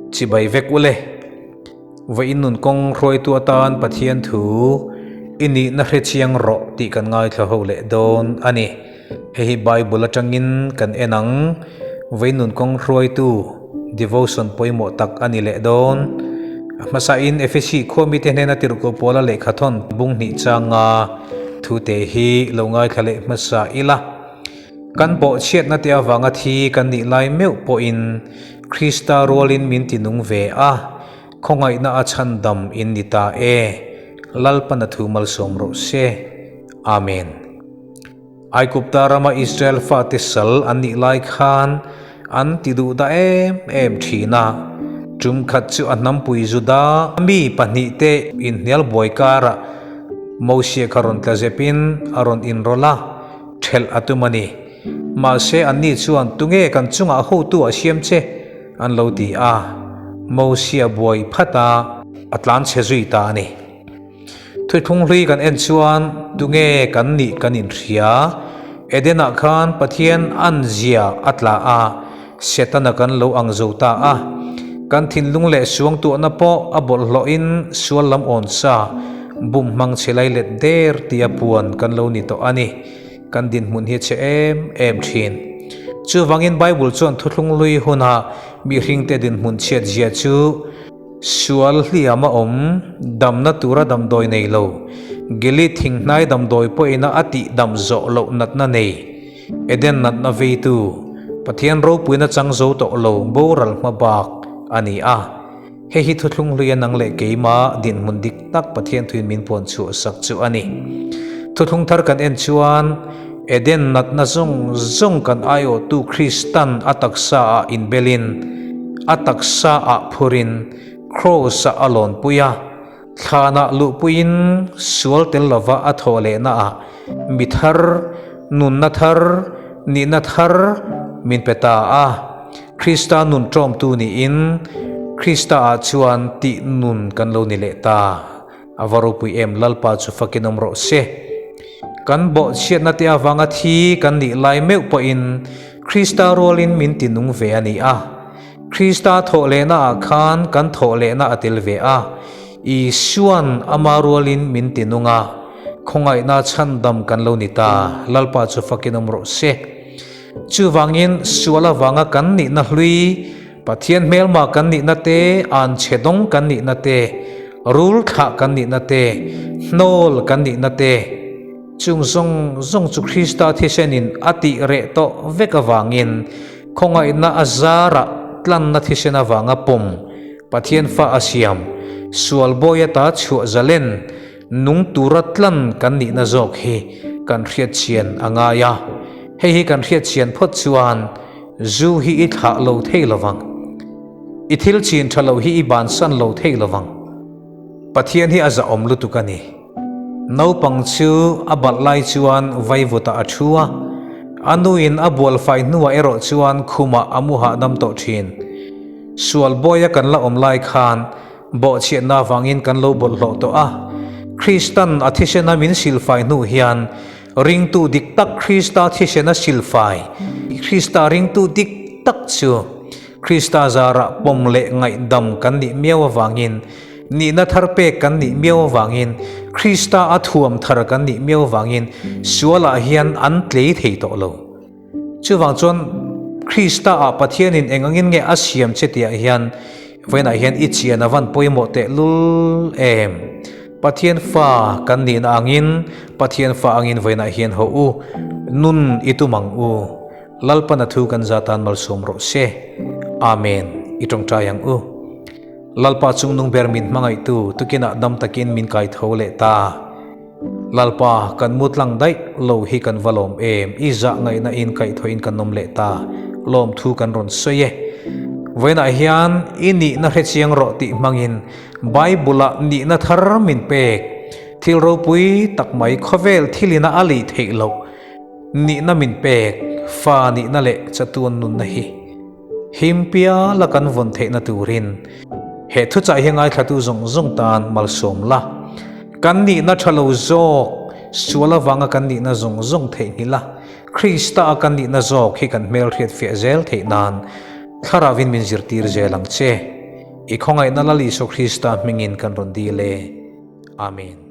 Chibai vek ule. Vawiin nun kawng hruaitu atan Pathian thu i nihna hre chiang rawh tih kan ngaithla ho leh dawn a ni. Hei hi Bible atangin kan en ang. Vawiin nun kawng hruaitu devotion pawimawh tak a ni leh dawn. A hmasain Efesi khua mite hnena tirhkoh pawla lehkhathawn bung hnih changa thute hi lo ngaithla leh hmasa ila. Kan bawhchhiatna te avanga thi kan nih lai meuh pawhin Krista rualin min ti nung ve a, khawngaihna a chhandam in ni ta e. Lalpan a thu malsawm rawh se. Amen. Aigupta rama Israel fate sal an nih lai khan an ti duh dah em em thin a. Tum khat chu a hnampui Juda mi pahnihte inhnial buai karah Mosia kha rawn tla zepin a rawn inrawlh a. Ṭhelh a tum a ni. Mahse, anni chuan, Tunge kan chungah hotu a siam che? an lo ti a. Mosia buai phat a, a tlan chhe zui ta a ni. Thuithung hlui kan en chuan, Tunge kan nih kan inhria? Edenah khan Pathian an zia a tla a, Setana kan lo ang zo ta a. Kan thinlung leh suangtuahna pawh a bawlhhlawhin sual lam awn sa, bum hmang chhe lai let der tia puan kan lo ni tawh a ni. Kan dinhmun hi a chhe em em thin. Chuvangin Bible chuan thuthlung lui huna mihringte dinhmun chhiat zia chu sual hliam a awm, damna tura damdawi nei lo, Gilead thinghnai damdawi pawhina a tihdam zawh loh natna nei, Eden natna veitu, Pathian ropuina chang zo tawh lo boral hma bak a ni a. Hei hi thuthlung hluia nang leh keima dinhmun dik tak Pathian thuin min puan chhuah sak chu a ni. Thuthlung thar kan en chuan Eden natna zawng zawng kan aiawhtu Kristan a taksa ah inbelin, a taksa ah phurin, Kraws ah a lawnpui a. Thlanah luhpuiin sual tel lova a thawh lehnaah mi thar, nunna thar, nihna thar min pe ta a. Krista nun ṭawmtu niin Kristaah chuan tih nun kan lo ni leh ta. A va ropui em, Lalpa chu fakin awm rawh se. Kan bawhchhiatna te avanga thi kan nih lai meuh pawhin Krista rualin min ti nung ve a ni a. Krista thawhlehna ah khan kan thawhlehna a tel ve a, Isua'n ama rualin min ti nung a, khawngaihna chhandam kan lo ni ta, Lalpa chu fakin awm rawh se. Chuvangin sual avanga kan nihna hlui, Pathian hmelma kan nihna te, anchhe dawng kan nihna te, rul thlah kan nihna te, hnawl kan nihna te, chung zawng zawng chu Krista thisenin a tih reh tawh vek avangin, Khawngaihna a zarah tlanna thisen avanga pawm, Pathian fa a siam, sual bawi ata chhuah zalen, nung tura tlan kan nihna zawk hi kan hriatchhian a ngai a. Hei hi kan hriatchhian phawt chuan zu hi i thlah lo thei lovang. I thil chin tha lo hi i bansan lo thei lovang. Pathian hi a zahawm lutuk a ni. Naupang chu a balh lai chuan vaivutah a thu a, a nuin a bual fai hnuah erawh chuan khumah a mu hahdam tawh thin. Sual bawia kan la awm lai khan bawhchhiatna avangin kan lo bawlhhlawh tawh a, Kristan a thisena min silfai hnu hian ringtu dik tak Krista thisena silfai, Krista ringtu dik tak chu Krista zarah pawm leh ngaihdam kan nih miau avangin Nihna thar pek kan nih miau avangin, Krista a thuam thar kan nih miau avangin sualah hian an tlei thei tawh lo. Chuvang chuan Krista ah Pathianin eng angin nge a siam che tihah hian vawiinah hian i chian a van pawimawh tehlul em? Pathian fa kan nihna angin Pathian fa angin vawiinah hian haw u, nun i tum ang u. Lalpan a thu kan za tan malsawm rawh se. Amen. I tawngtai ang u. Lalpa chungnung ber min hmangaihtu tukinah dam takin min kai tho leh ta. Lalpa, kan mu tlang daih lo hi kan va lawm em, i zah ngaihna in kaihthawhin kan awm leh ta, lawmthu kan rawn sawi e. Vawiinah hian i nihna hrechiang rawh tih hmangin Bible-ah nihna thar min pek, thil ropui tak mai khawvel thilina a lei theih loh nihna min pek, fa nihna leh chatuan nunna hi. Him piala kan vawn theihna turin he thuchah hi ngaithlatu zawng zawng tan malsawm la. Kan nihna tha lo zawk, sual avanga kan nihna zawng zawng theihnghilh a, Krista a kan nihna zawk hi kan hmelhriat fiah zel theih nan Thlarauin min zirtir zel ang che. I khawngaihna Lal Isua Krista hmingin kan rawn dil e. Amen.